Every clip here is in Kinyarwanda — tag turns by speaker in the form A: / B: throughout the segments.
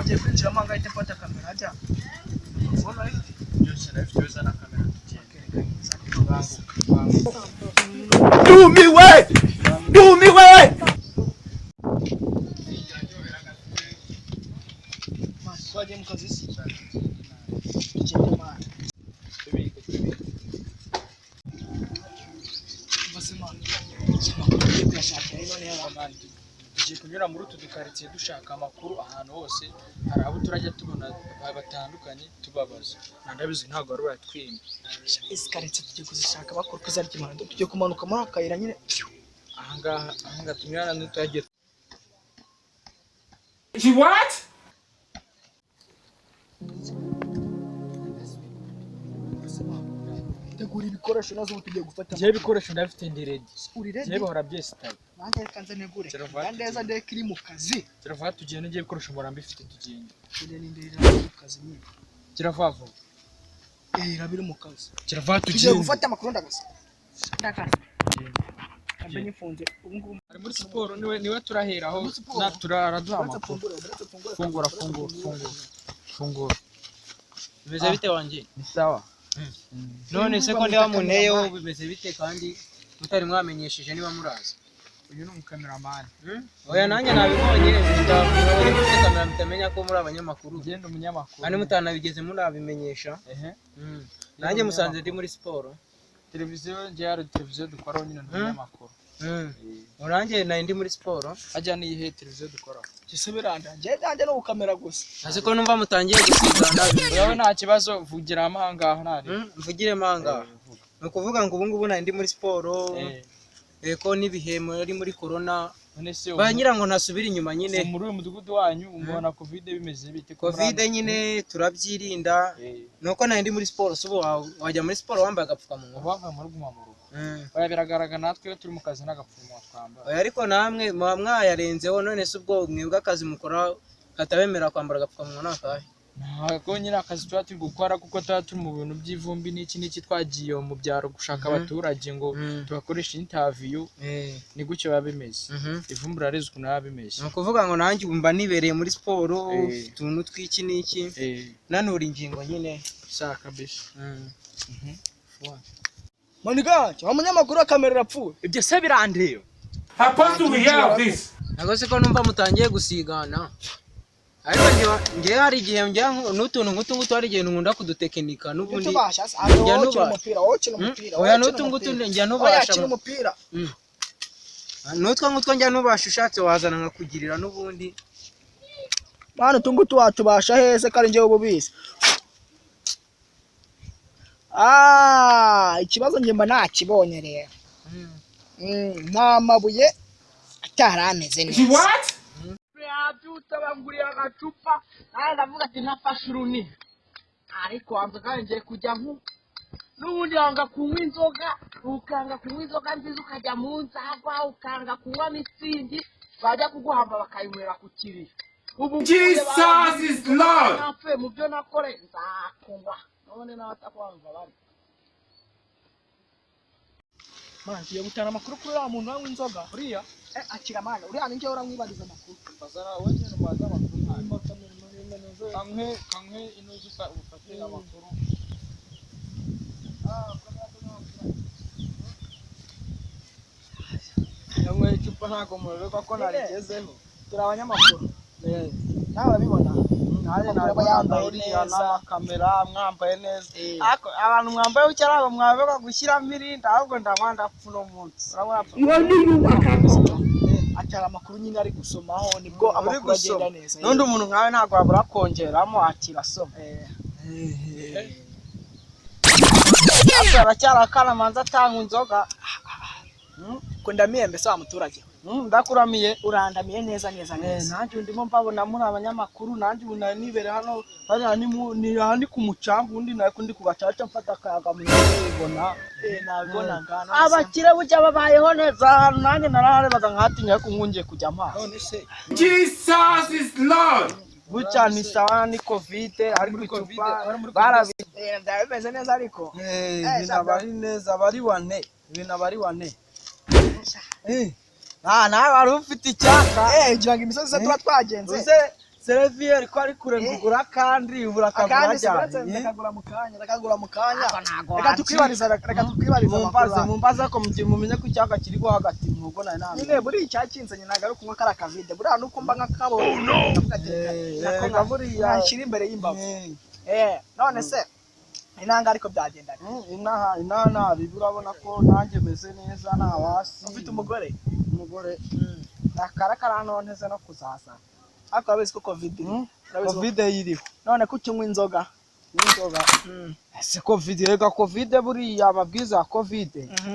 A: Ngiye kwinjiramo ahangaha, ahita mfata kamera ajya phone ayifite.
B: Byose ndabifite, uzana kamera tugende. Banguka, banguka.
C: Ndumiwe, ndumiwe.
A: Man, twagiye mu kazi se? Tugende, man.
B: Tubike, tubike.
A: Umva se, man, amakuru tugiye kuyashakira none yaba?
B: Man, tugiye kunyura muri utu dukaritsiye dushaka amakuru ahantu hose. Hari abo turajya tubona batandukanye, tubabaza. Ndabizi ntabwo wari wayatwimye.
A: Izi karitsiye tugiye kuzishaka bakora uko izarya imihanda. Tugiye kumanuka muri aka kayira nyine.
B: Ahangaha, ahangaha tunyura n'utagiye.
C: She what?
A: Tegura ibikoresho nazo, ubu tugiye gufata.
B: Njyewe ibikoresho ndabifite, ndi ready.
A: Uri ready?
B: Njyewe bahora byesitaye.
A: Nanjye reka nze negure.
B: Kiravati.
A: Neza, ndeke iri mu kazi.
B: Kirava, tugende. Njyewe ibikoresho mpora mbifite, tugende.
A: Iriya ni ndende, iri mu kazi nyine.
B: Kirava vuba.
A: Eh, iraba iri mu kazi.
B: Kirava,
A: Tugiye
B: tugende.
A: gufata amakuru, ndagasa ndagasa kambe nyifunze ubu ngubu.
B: Ari muri siporo, niwe turaheraho.
A: Muri siporo?
B: Na turaraduha
A: Uretse
B: amakuru.
A: mfungure, uretse mfungure.
B: Fungura, fungura, fungura, fungura.
D: Bimeze bite wanjye?
B: Ni sawa.
D: None se ko ndiba munteyeho, bimeze bite kandi mutari mwamenyesheje niba muraza?
B: Uyu ni umukameramani.
D: Oya, nanjye nabibonye, uri mufite kamera mutamenya ko muri abanyamakuru.
B: Ngenda umunyamakuru.
D: Kandi mutanabigeze munabimenyesha.
B: Ehe.
D: Nanjye musanze ndi muri siporo.
B: Televiziyo, njye hari televiziyo dukoraho nyine, ni umunyamakuru.
D: Nanjye nari ndi muri siporo.
B: Hajya n'iyihe televiziyo dukoraho?
A: Gise biranda njye nanjye no gukamera gusa.
D: Ntazi ko numva mutangiye gusigana.
B: Wowe nta kibazo, vugira ahangaha ntari.
D: Mvugire manga. Ni ukuvuga ngo ubu ngubu nari ndi muri siporo, ko n'ibihe muri muri corona.
B: None se
D: Ba ngira ngo ntasubira inyuma nyine.
B: ubu muri uyu mudugudu wanyu umubona covid bimeze bite? Ko muri
D: Covid nyine turabyirinda. Nuko nari ndi muri siporo, si ubu wajya muri siporo wambaye agapfukamunwa?
B: Ubu bavuye muri guma mu rugo. Oya, biragaragara, natwe iyo turi mu kazi n'agapfukamunwa twambara.
D: Oya, ariko namwe muba mwayarenzeho. None se ubwo mwebwe akazi mukora katabemerera kwambara agapfukamunwa ni akahe?
B: Ntabwo nyine akazi tuba turi gukora, kuko tuba turi mu bintu by'ivumbi n'iki n'iki, twagiye mu byaro gushaka abaturage ngo tubakoreshe interview. Ni gutyo biba bimeze. Ivumbi uraриzi ukuntu biba bimeze.
D: Ni ukuvuga ngo nanjye ubu mba nibereye muri siporo, utuntu tw'iki n'iki, nanura ingingo nyine.
B: Sawa kabisa.
A: Maniga wa munyamakuru wa kamera irapfuye.
B: Ibyo se birandeba?
C: Apostle, we hear of this.
D: Ntabwo se ko numva mutangiye gusigana? Ariko njyewe hari igihe njya n'utuntu nk'utu ngutu, hari igihe nkunda kudutekinika n'ubundi.
A: Ntitubasha se?
D: Njya
A: Wowe ukina
D: nuba-
A: umupira, wowe ukina umupira.
D: Oya,
A: Wowe
D: n'utu
A: ukina
D: ngutu
A: umupira.
D: njya
A: Oya,
D: nubasha.
A: akina umupira.
D: N'utwo ngutwo njya nubasha, ushatse wazana nkakugirira n'ubundi.
A: Mwana, utu ngutu watubasha heze ko ari njyewe ububizi? Ah, ikibazo njye mba nakibonye rero. Nta mabuye atari ameze
C: She
A: neza.
C: what?
E: Yabyutse banguriye agacupa, nawe ndavuga ati ntafashe urunini, ariko wanze kandi ngiye kujya nku n'ubundi wanga kunywa inzoga, ukanga kunywa inzoga nziza, ukajya mu nzagwa, ukanga kunywa mitsingi, bajya kuguhamba bakayinywera ku kiriyo. Ubu
C: Jesus is Lord.
E: Napfuye mu byo nakore nzakunywa none n'abatakwanga bari.
A: Mwana, tugiye gutara amakuru kuri uriya muntu wanywa inzoga uriya. Eh, akira mwana, uriya ni njyewe uramwibariza amakuru.
B: Bazana wowe nyine umaze amakuru. Kankwe, kankwe inuze ufate amakuru.
E: Yanyweye icupa, ntabwo muyoberwa ko narigezeho.
A: Turi abanyamakuru, nawe urabibona.
E: Nanjye
A: Aba
E: nabibona,
A: yambaye
E: uriya
A: neza.
E: n'amakamera, mwambaye neza. Ariko abantu mwambaye gutya ntabwo mwayoberwa gushyiramo irindi, ahubwo ndanywa ndapfa uno munsi. Urabona?
A: Atara amakuru nyine ari gusomaho, nibwo
E: Uri
A: amakuru agenda
E: gusoma.
A: neza.
E: N'undi muntu nkawe ntabwo wabura kongeramo, akira asoma. Ariko aracyari akana, manza atanga inzoga.
A: Ko ndamiye mbese wa muturage?
E: Ndakuramiye.
A: Urandamiye neza neza neza.
E: Nanjye ndimo mbabona muri abanyamakuru, nanjye ubu nari nibere hano hariya ni aha ni ku mucanga, undi nari kundi ku gacaca mfata akayaga mu nibona.
A: Eh, nabibonaga.
E: Abakire burya babayeho neza ahantu, nanjye naraharebaga nkatinya, ariko nkungiye kujya amazi.
B: None se
C: Jesus is Lord.
E: Gutya ni sawa, ni covid, ariko
B: muri Covid,
E: icupa
B: wari muri
E: barabi
A: Eh, byaba bimeze neza ariko.
E: Ibintu aba ari neza, aba ari wane, ibintu aba ari wane. Ah, nawe wari ufite icyaka.
A: Eh, ugira ngo imisozi se tuba twagenze.
E: Uze.
F: Sereviyeri ko ari kure ngugura kandi uburakagura
A: Akandi se uretse
F: cyane.
A: ndakagura mu kanya, ndakagura mu kanya.
F: Ntago
A: Reka tukwibariza, reka tukwibariza
F: mumbaze
A: amakuru.
F: Mumbaze ko mugihe mumenye ko icyaka kiri hagati mugo nari namenye.
A: Nyine buriya icyakinzanye ntabwo ari ukunywa kariya kavide, buriya nuko mba nkakabonye ndavuga ati reka nako
F: reka buriya.
A: nashyira imbere y'imbavu. None se inanga ariko byagendaga?
F: Inaha nabi, urabona ko nanjye meze neza, nta wasi.
A: Ufite umugore?
F: Umugore akarakara nteze no kuzaza.
A: Ariko urabizi ko covid iriho. Urabizi ko-
F: Covid yiriho.
A: None ko ukinywa inzoga?
F: N'inzoga ese Covid, rega Covid buriya amabwiriza ya Covid,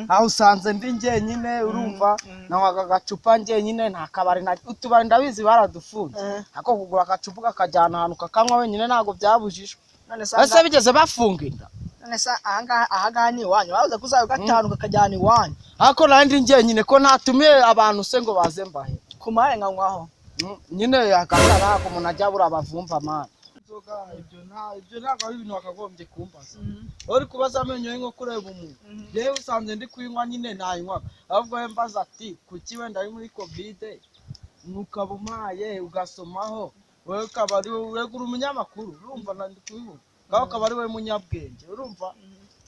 F: aho usanze ndi njyenyine, urumva nanywaga agacupa njyenyine, nta kabari na utubari ndabizi baradufunze, ariko kugura agacupa ukakajyana ahantu kakanywa wenyine ntabwo byabujijwe.
A: None se
F: Ese bigeze bafunga inda?
A: None se ahangaha ni iwanyu? Babuze ko uzayo gatanu kakajyana iwanyu.
F: Ariko nari ndi njyenyine, ko ntatumiye abantu se ngo baze mbahe?
A: Kumaye nkanywaho.
F: Nyine akabura ntabwo umuntu ajya abura abavumva mani. Inzoga ibyo nta ibyo ntabwo ari ibintu wakagombye kumbaza. Uri kubaza amenyo y'inkoko ureba umuntu. Yewe usanze ndi kuyinywa nyine nayinywaga, ahubwo we mbaza ati kuki wenda ari muri Covid ukaba umpaye ugasomaho, wowe ukaba ari wowe uri umunyamakuru, urumva na ndi kubivuga ngaho, ukaba ari wowe munyabwenge, urumva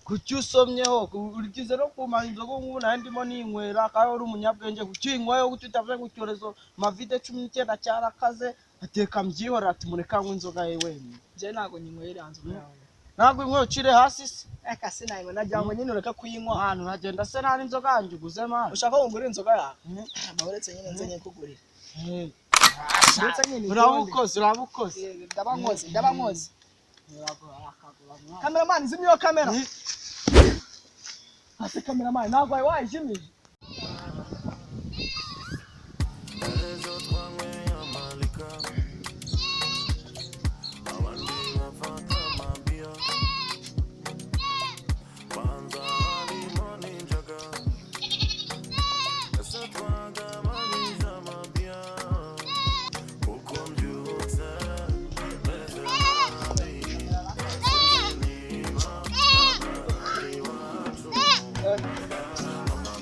F: kuki usomyeho urigize no kumara inzoga? Ubu ngubu nari ndimo ninywera kandi uri umunyabwenge, kuki uyinywayeho? Kuki utavuze ngo icyorezo mavide 19 cyarakaze, ateka mbyihorera, ati mureka anywe inzoga ye wenyine.
A: Njye ntabwo nyinywera iriya nzoga yawe.
F: Ntabwo inyweye, ucire hasi se.
A: Reka sinayinywa, nagira ngo nyine ureke kuyinywa.
F: Ahantu uragenda se nta n'inzoga yanjye uguze mani?
A: Ushaka ko ngura inzoga yawe? Uretse nyine nze nyikugurire. Uretse nyine.
F: Urabukoze, urabukoze.
A: Ndaba nkoze, ndaba nkoze. Kameramani, zimya iyo kamera. Ase kameramani, ntabwo wari wayijimije.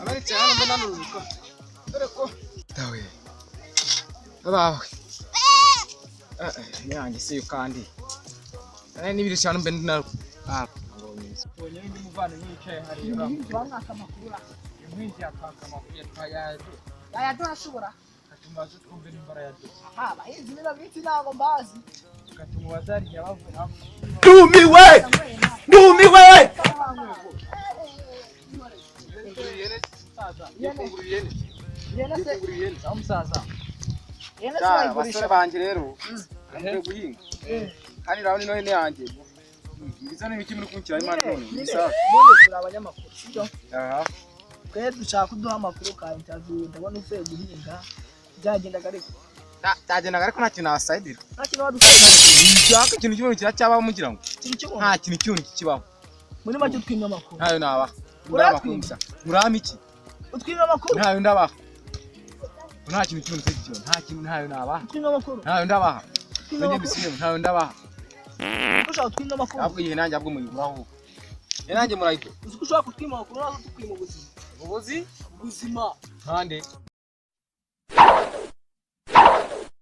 D: Abaricaye hano mbona nuruka dore ko dawe babawe yanjye si yo kandi n'ibiri cyane mbe ndina.
B: Ubonye n'undi muvandimwe wicaye hariya.
A: Bamwaka amakuru.
B: Umwinjiye akaka amakuru yatwaye.
A: Yayaduhashobora.
B: Katumubaze twumve nimba arayaduha.
A: Aha abahinzi bino minsi ntabwo mbazi.
B: Katumubaze hariya bavuye hakurya.
C: Ndumiwe! Ndumiwe!
A: Ihene se
B: Umusaza.
A: Ihene se bayigurisha?
G: Abasore banjye rero ngiye guhinga kandi urabona ino hene yanjye ibiza n'ibiki muri kunshyiraho imana none
A: Nyine
G: isaha.
A: ubundi turi abanyamakuru, sibyo?
G: Aha.
A: Twe dushaka kuduha amakuru ka interview. Ndabona uvuye guhinga, byagendaga ariko?
G: Byagendaga ariko nta kintu nabasayidira.
A: Nta kintu wadusayidira?
G: Nshaka ikintu kimwe kiracyabaho mugira ngo
A: Ikintu cy'umuntu?
G: Nta kintu cy'umuntu kikibaho.
A: Muri make utwimye amakuru.
G: Ntayo nabaha.
A: Uratwima?
G: Gusa murampa iki?
A: Utwimye amakuru.
G: Ntayo ndabaha, nta kintu cy'umuntu kikibaho, nta kintu, ntayo nabaha.
A: Utwimye amakuru.
G: Ntayo ndabaha.
A: Utwimye
G: Nongeye
A: amakuru.
G: mbisubiremo, ntayo ndabaha.
A: Ushaka utwimye amakuru.
G: Ahubwo iyi nanjye ahubwo muyiguraho, iyi nanjye murayigura.
A: Uzi ko ushobora kutwima amakuru nazo tukwima ubuzima.
G: Ubuzi?
A: Ubuzima.
G: Nkande.